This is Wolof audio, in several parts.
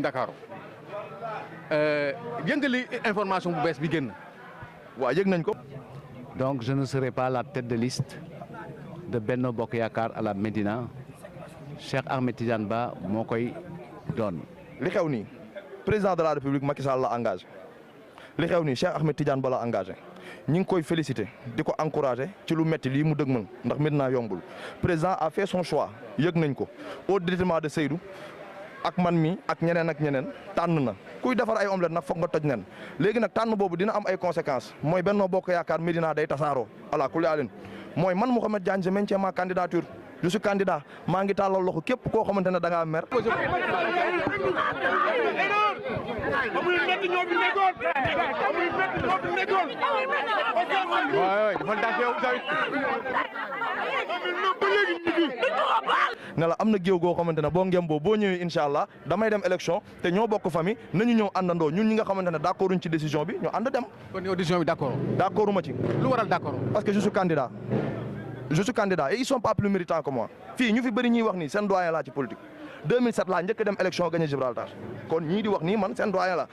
Dakar yëngali information bu bees bi génn. waaw yëg nañ ko. Donc je ne serai pas la tête de liste de Benno Bokk Yaakaar à la Médina Cheikh Ahmed Tidiane Ba moo koy doon. li xew nii président de la République Macky Sall la engagé li xew nii Cheikh Ahmed Tidiane Ba la engagé ñi ngi koy félicité di ko encouragé ci lu metti lii mu dëgmal ndax Médina yombul président a fait son choix yëg nañ ko au détriment de Seydou ak man mi ak ñeneen tànn na kuy defar ay omelette nag foog nga toj nen léegi nag tànn boobu dina am ay conséquences mooy Benno Bokk Yaakaar Médina day tasaaroo ala kulli alin mooy man Mouhamed Diagne je maintiens ma candidature je suis candidat maa ngi tàllal loxo képp koo xamante ne da ngaa mer. ne la am na géew goo xamante ne boo ngem boo ñëwee incha allah damay dem élection te ñoo bokk famille nañu ñëw àndandoo ñun ñi nga xamante ne d'accorduñ ci décision bi ñu ànd dem. kon yow décision bi d'accord. d'accorduma ci. lu waral d'accord. parce que je suis candidat et ils sont pas plus méritants que moi fii ñu fi bëri ñuy wax nii seen doyen laa ci politique 2007 laa njëkk dem élection gagné Gibraltar kon ñii di wax nii man seen doyen la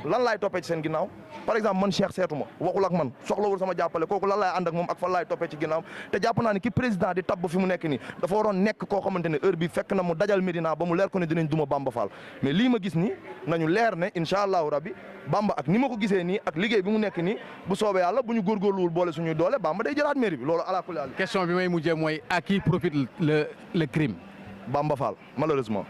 lan laay toppee ci seen ginnaaw par exemple man Cheikh seetuma waxul ak man soxlawul sama jàppale kooku lan laay ànd ak moom ak fan laay toppee ci ginnaaw te jàpp naa ni ki président di tabb fi mu nekk nii dafa waroon nekk koo xamante ne heure bi fekk na mu dajal Médina ba mu leer ko ne dinañ duma Bamba Fall mais lii ma gis nii nañu leer ne incha allahu rabbi Bamba ak ni ma ko gisee nii ak liggéey bi mu nekk nii bu soobee yàlla bu ñu góorgóorluwul boole suñuy doole Bamba day jëlaat mairie bi loolu ala kulli haal. question bi may mujjee mooy à qui profite le crime. Bamba Fall malheureusement.